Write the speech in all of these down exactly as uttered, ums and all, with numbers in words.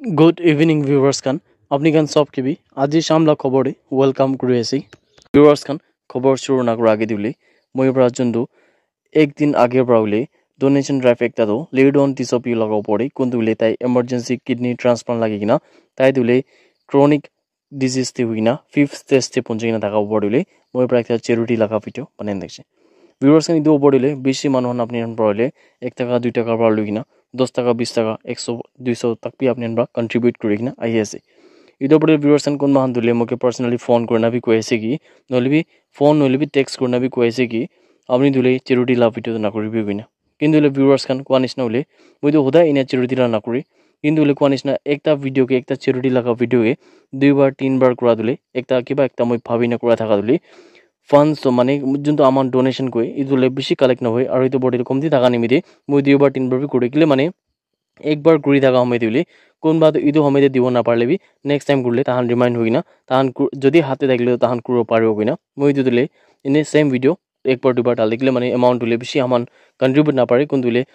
Good evening viewers khan, apni khan sob ke bi aji sham la khobor de welcome kuri ase. Viewers khan, khobor shuru na kura age de hoile moi pra juntu ek din age pra hoile donation drive ekta toh Lirdon Tissopi laga opor de kuntu hoile tai emergency kidney transplant lagi kena tai toh hoile chronic disease te hoikena fifth stage te punchi kena thaka opor te hoile moi pra ekta charity laga video banai na thakishe. Viewers khan, etu opor te hoile bishi manu khan apni khan pra hoile ek taka dui taka pra loi kena dos taka bis taka ekso duiso tak bi apni khan pra contribute kuri kena ahi ase. Etu opor te viewers khan kunba khan toh hoile moke personally phone kurina bi koi ase ki nohoile bi phone nohoile bi text kurina bi koi ase ki apni toh hoile charity la video toh nakuribi koina. Kintu hoile viewers khan koa nishina hoile moi toh hodai ena charity la nakuri. Kintu hoile koa nishina ekta video ke, ekta charity laga video ke dui bar tin bar kura toh hoile ekta kiba ekta moi bhabi na kura thaka toh hoile funds toh mane juntu amount donation koi etu hoile bishi collect nohoi aru etu opor te komti thaka nimite moi dui bar tin bar bi kuri kile mane ek bar kuri thaka homoy te hoile kunba toh etu homoy te dibo naparile bi next time kurile tahan remind hoikena tahan ku- jodi hat te thakile toh tahan kuribo paribo koina moi etu toh hoile ene same video ek bar dui bar dali dile mane amount hoile bishi aman contribute napare kuntu hoile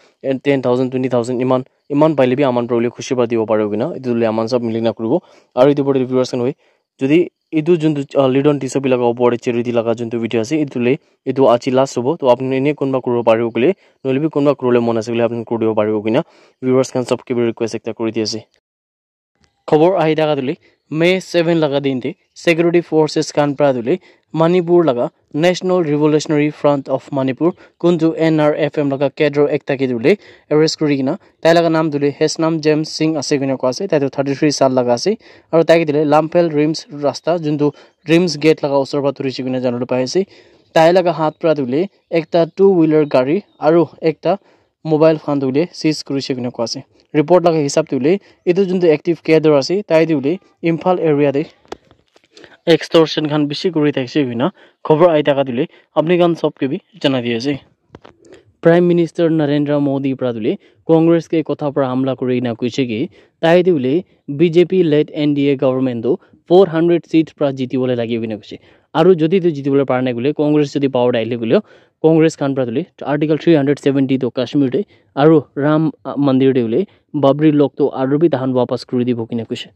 ten thousand twenty thousand iman iman paile bi aman pra hoile khushi pra dibo paribo koina etu hoile aman sob mili kena kuribo. Aru etu opor te viewers khan hoi jodi etu juntu uh, Lirdon Tissopi laga opor te charity laga juntu video ase etu hoile etu aji last hobo to apni ene kunba kuribo paribo koile nohoile bi kunba kuribole mon ase koile apni kuri dibo paribo koina viewers khan sob ke bi request ekta kuri di ase. Khobor ahi thaka toh hoile May seven laga din te security forces khan pra toh hoile Manipur laga National Revolutionary Front of Manipur kuntu N R F M laga cadre ekta ke toh hoile arrest kuri kena tai laga naam toh hoile Hesnam James Singh ase koina koa ase tai toh thirty three saal laga ase aru tai ke toh hoile Lamphel RIMS rasta juntu RIMS gate laga osor pra dhurishe koina jana toh pai ase tai laga hat pra toh hoile ekta two wheeler gari aru ekta mobile khan toh hoile seize kurishe koina koa ase. Report laga hisab toh hoile etu juntu active cadre ase tai toh hoile Imphal area te extortion khan bishi kuri thakishe koina khobor ahi thaka toh hoile apni khan sob ke bi janai di ase. Prime Minister Narendra Modi pra toh hoile Congress ke kotha pra hamla kuri kena koishe ki tai toh hoile B J P led N D A government toh four hundred seats pra jiti bole lage koina koishe. Aru jodi toh jiti bole para nai koile Congress jodi power te ahile koile Congress khan pra toh hoile Article three hundred seventy toh Kashmir te aru Ram uh, Mandir te hoile Babri Lok toh aru bi tahan wapas kuri dibo koina koishe.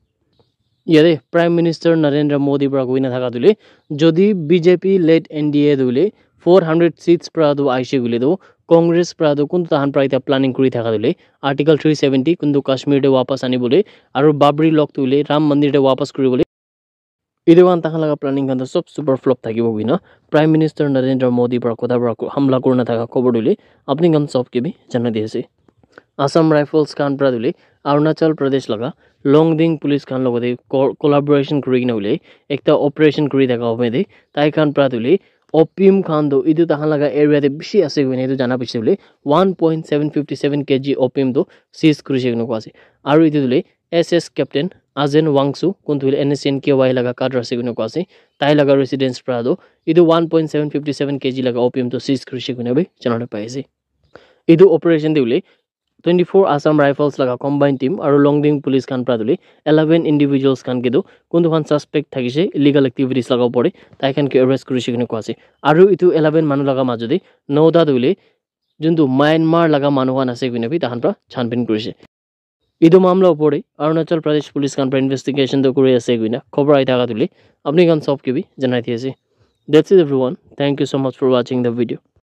Yate Prime Minister Narendra Modi pra koina thaka toh hoile jodi B J P led N D A toh hoile four hundred seats pra toh ahishe koile toh Congress pra toh kuntu tahan pra eta planning kuri thaka toh hoile Article three seventy kuntu Kashmir te wapas anibole aru Babri Lok toh hoile Ram Mandir te wapas kuribole etu khan tahan laga planning khan toh sob super flop thakibo koina Prime Minister Narendra Modi pra kotha pra ko- hamla kurina thaka khobor toh hoile apni khan sob ke bi janai di ase. Assam Rifles khan pra toh hoile Arunachal Pradesh laga Longding police khan logote co- collaboration kuri kena hoile ekta operation kuri thaka homoy te tai khan pra toh hoile opium khan toh etu tahan laga area te bishi ase koina etu jana bishi hoile one point seven fifty seven K G opium toh seize kurishe koina koa ase. Aru etu toh hoile S S Captain Azen Wangsu kuntu hoile N S C N K Y laga cadre ase koina koa ase tai laga residence pra toh etu one point seven fifty seven K G laga opium toh seize kurishe koina bi jana toh pai ase. Etu operation te hoile twenty four Assam Rifles laga combined team aru Longding police khan pra toh hoile eleven individuals khan ke toh kuntu khan suspect thakishe illegal activities laga opor te tai khan ke arrest kurishe koina koa ase. Aru etu eleven manu laga majo te nota toh hoile juntu Myanmar laga manu khan ase koina bi tahan pra chanpin kurishe. Etu mamla opor te Arunachal Pradesh police khan pra investigation toh kuri ase koina khobor ahi thaka toh hoile apni khan sob ke bi janai di ase. That's it everyone. Thank you so much for watching the video.